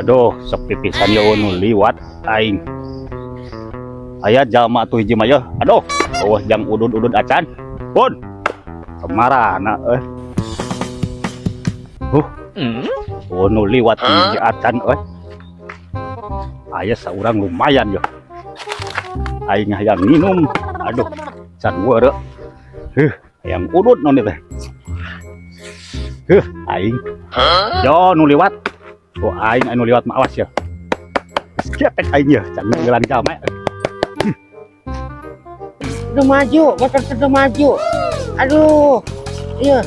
Aduh, sepi pisan ya nu liwat aing. Aya jalma tuh hiji mah yeuh. Aduh, euweuh jang udud-udud acan. Pun. Kemarana euy. Oh, nu liwat hiji acan euy. Aya saurang lumayan yeuh. Aing hayang nginum. Aduh, can weureu. Huh, hayang udud non teh. Huh, aing. Yo nu liwat. Oh, aing anu liwat mah awas ya. Geus getek aing ya, can ngeulan jalma. Udah maju, motor teh udah maju. Aduh. Iya.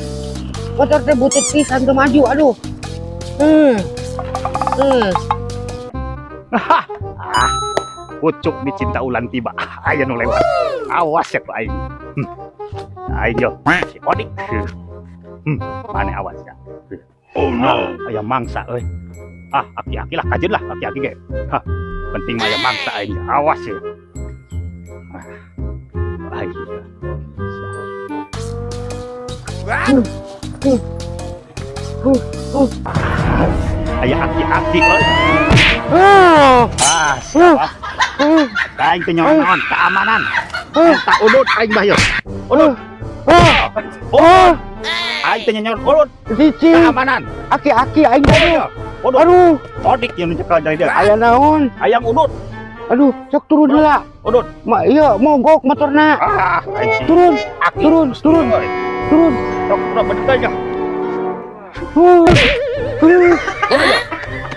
Motor teh butut pisan teu maju, aduh. Ah, pucuk dicinta ulan tiba. Aya nu lewat. Awas ya ku aing. Aing yo, si Odik. Mana awas ya. Oh no, aya mangsa euy. Ah, aki-aki lah kajeun lah aki-aki ge. Hah, penting mah aya mangsa aing. Awas ya. Ah, aing. Aya aki-aki euy. Ah, siapa? Aing teh nyawa naon? Keamanan. Tak udut aing bah yo. Udut. Oh. Aing teh nyawa udut. Cici, Keamanan. Aki-aki aing tadi. Udut. Aduh, Odik yang nyekel dari dia. Aya naon? Ayang udut. Aduh, sok turun heula. Udut. Ma, iya, mogok motorna. Ah, aing si Turun, aki. Turun, turun, turun. Sok udah bener ya.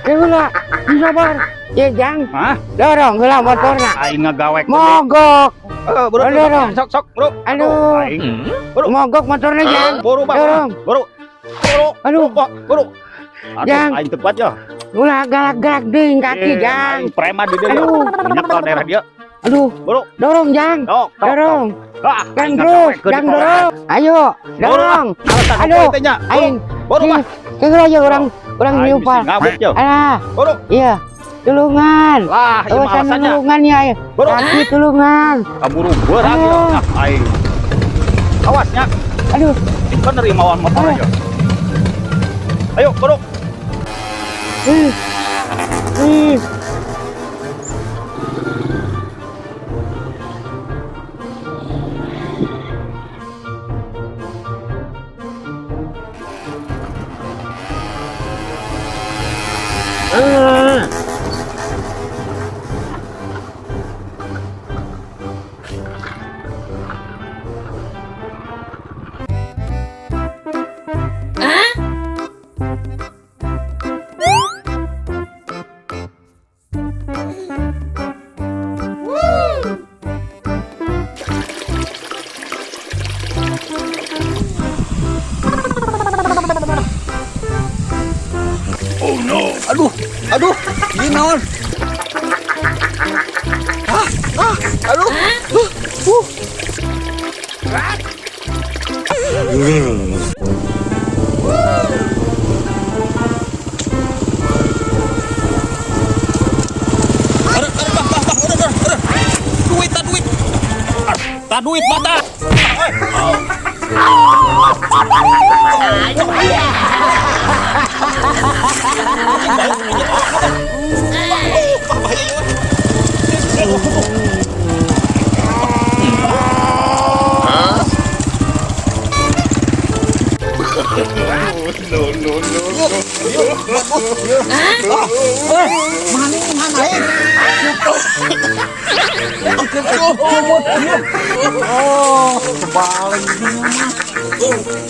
Eh, heula, sabar. Ya, Jang. Hah? Dorong heula motorna. Aing ngagawe. Mogok. Eh, bro. Dorong. Sok sok, bro. Aduh. Aing. Bro. Mogok motorna, Jang. Buru, Bang. Dorong. Buru. Buru. Aduh. Buru. Aduh, Jang. aing tepat ya. Ulah galak-galak deui kaki, Eh, Jang. aing preman di dia. Aduh. Nyekel daerah dia. Aduh, Buru. Dorong, Jang. Sok, sok. Dorong. Ah, Jang aing terus, ngagawekeun Jang di dorong. Ayo, dorong. Alasan Aduh, apa teh nya? Aing. Buru, Bang. Kira aja orang orang Aing nyupal. bisi ngabuk ya. Alah, Buru. Iya. Tulungan. Lah, ieu Oh, mah alasannya. tulungan ya. Buru. Kaki tulungan. Kaburu berat ya. Aduh. Ah, aing. Awas nya. Aduh, Bener ieu mawan motor aja. Ayo, buru. Ah. Aduh, aduh, ini naon? Ah, ah, aduh, Aduh, aduh, bah, bah, bah, aduh, aduh, aduh. Duit, tak duit. Ah, tak duit, mata. Mana mana eh? Oh, kebalik mah.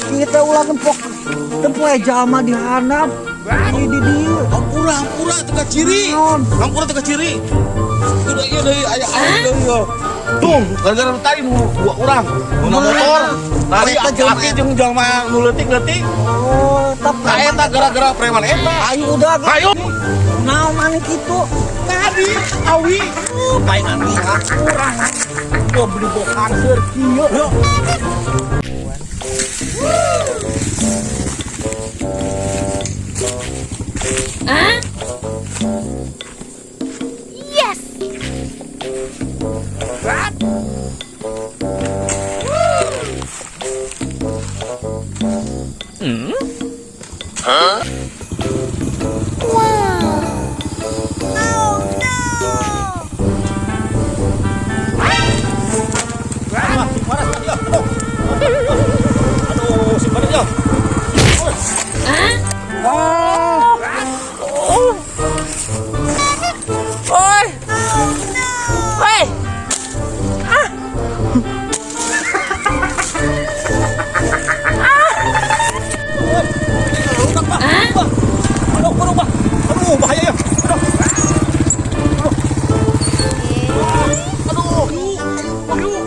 Kita ulah nempok tempo jalma di handap. Di dieu. Hampura, hampura teka ciri. Hampura teka ciri. Udah iya deui aya aya deui yo. Tuh, gara-gara tadi nu dua orang nu motor. Tadi Eta jelema aki jeung jalma nu leutik-leutik. Oh, tap Nah eta gara-gara preman eta. Ayo udah. Ayo. Naon maneh kitu? Tadi awi palingan pihak Kurang. Gua beli bokang seur kieu. Bah, waras ya. Aduh. Aduh, si badan ya. Oi. Hei. Aduh, bah. Aduh, aduh, bah. Aduh, bahaya ya. Aduh. Aduh. Aduh.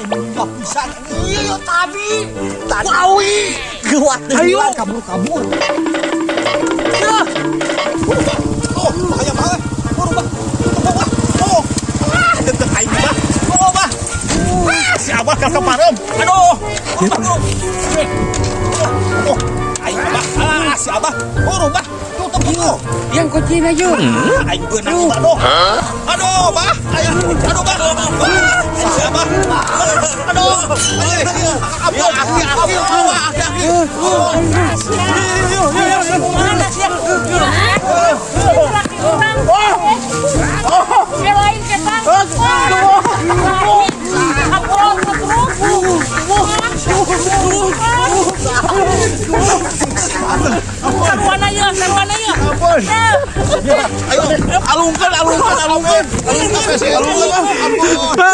Aduh. Pisan. Iya, tadi. Tadi. Wawi. Gawat. Ayo kabur-kabur. Ya. Oh, bahaya banget. Oh, bah. Oh, bah. Oh. Ah, deg aing bah. Oh, bah. Ah, si Abah ka kapareum. Aduh. Oh, bah. Oh, aing bah. Ah, si Abah. Oh, bah. Tutup itu. Yang kuncinya yuk. Ah, aing beunang bah aduh. Aduh, bah. Aduh, bah. Ah, si Abah. Aduh. Ayo, aki, aki, aki, aki. Mana sih? Laki urang. Belain ketang. Sarwana ya, sarwana ya. Ayo, alungkan, alungkan, alungkan. Alungkan, alungkan. Ampun.